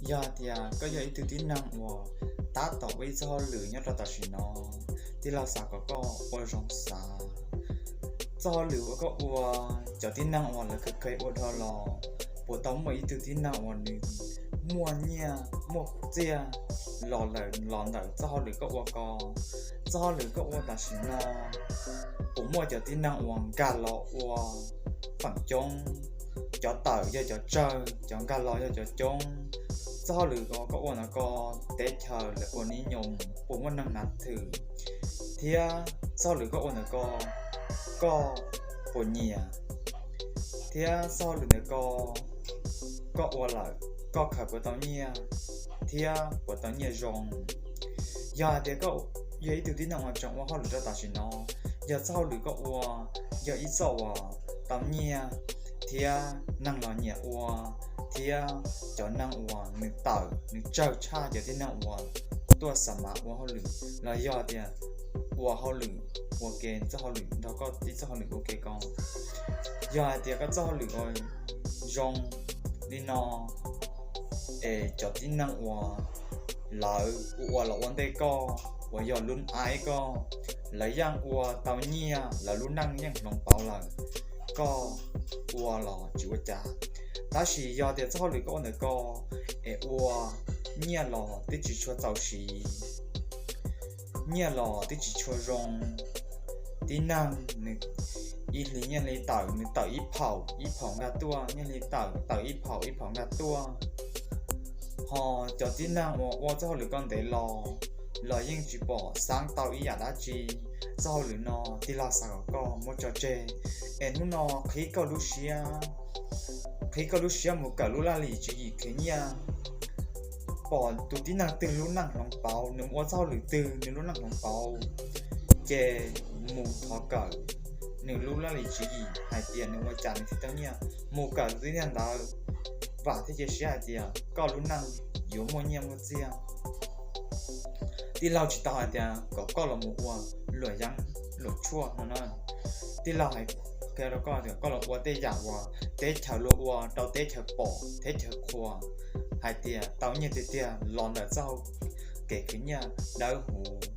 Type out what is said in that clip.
Yog hais tias koj yog ib tug tib neeg uas tab tom ua ib txoj hauj lwm nyob rau tam sim no, tij laug xav kom koj ua zoo xav. Txoj hauj lwm uas koj ua, cov tib neeg uas lawv kheev kheev ua dhau los, puas tau muaj ib tug tib neeg uas nws muaj nyiaj muaj txiaj los lawm los ntawm txoj hauj lwm koj ua ko? Txoj hauj lwm koj ua tam sim no, puas muaj cov tib neeg uas nkag los ua feem coob? Cov tawm yog cov tsawg, cov nkag los yog cov coob. Txoj hauj lwm uas koj ua ntawm ko, teb chaws lawv puas nib nyoos, puas muaj neeg hnav thwm? Thiab txoj hauj lwm koj ua ntawm ko, koj puas nyiam? Thiab txoj hauj lwm ntawm ko, koj ua lawm, koj khaws puas tau nyiaj thiab puas tau nyiaj zoo? Yog hais tias koj yog ib tug tib neeg uas tseem ua hauj lwm rau tam sim no, yog txoj hauj lwm koj ua yog ib txoj uas tau nyiaj thiab neeg los nyiam ua, thiab cov neeg uas nws tawm nws tsawg tshaj cov tib neeg uas tuaj xa mav ua hauj lwm, los yog tias ua hauj lwm ua ke, txoj hauj lwm nrog koj ib txoj hauj lwm ua ke ko, yog hais tias koj txoj hauj lwm uas zoo li no, es cov tib neeg uas lawv ua los ua ntej koj uas yog lub aib koj, lawv yeej ua tau nyiaj, lawv lub neej yeej hloov pauv lawm, koj ua los tsis ua cas. Tab sis yog tias txoj hauj lwm koj ua ntawm ko es ua nyiaj los twb tsis tshua txaus siv, nyiaj los twb tsis tshua zoo, tib neeg nws ib hlis nyiaj hli tawm, nws tawm ib phaum ib phaum nkag tuaj, nyiaj hli tawm tawm ib phaum ib phaum nkag tuaj. Ho cov tib neeg uas ua txoj hauj lwm koj ntev los, los yeej tsis pom xav tau ib yam dab tsi. Txoj hauj lwm no tij laug xav kom koj muab tso tseg, es hnub no qhib koj lub siab, qhib koj lub siab mus kawm lub laj lim tswv yim khwv nyiaj, pom tus tib neeg twg lub neej hloov pauv, nws ua txoj hauj lwm twg nws lub neej hloov pauv, ces mus thov kawm nws lub laj lim tswv yim hais tias nws ua cas nws thiaj tau nyiaj. Mus kawm tus tib neeg ntawd, vam thiab cia siab hais tias koj lub neej yuav muaj nyiaj muaj txiag. Tij laug tsis tau hais tias kom koj los mus ua luam yeeb luam tshuaj no na. Tij laug hais qhia rau koj tias koj los ua tej yam uas teb chaws luag ua rau teb chaws pom teb chaws qhuas hais tias tau nyiaj tiag tiag los ntawm txoj kev khwv nyiaj dawb huv.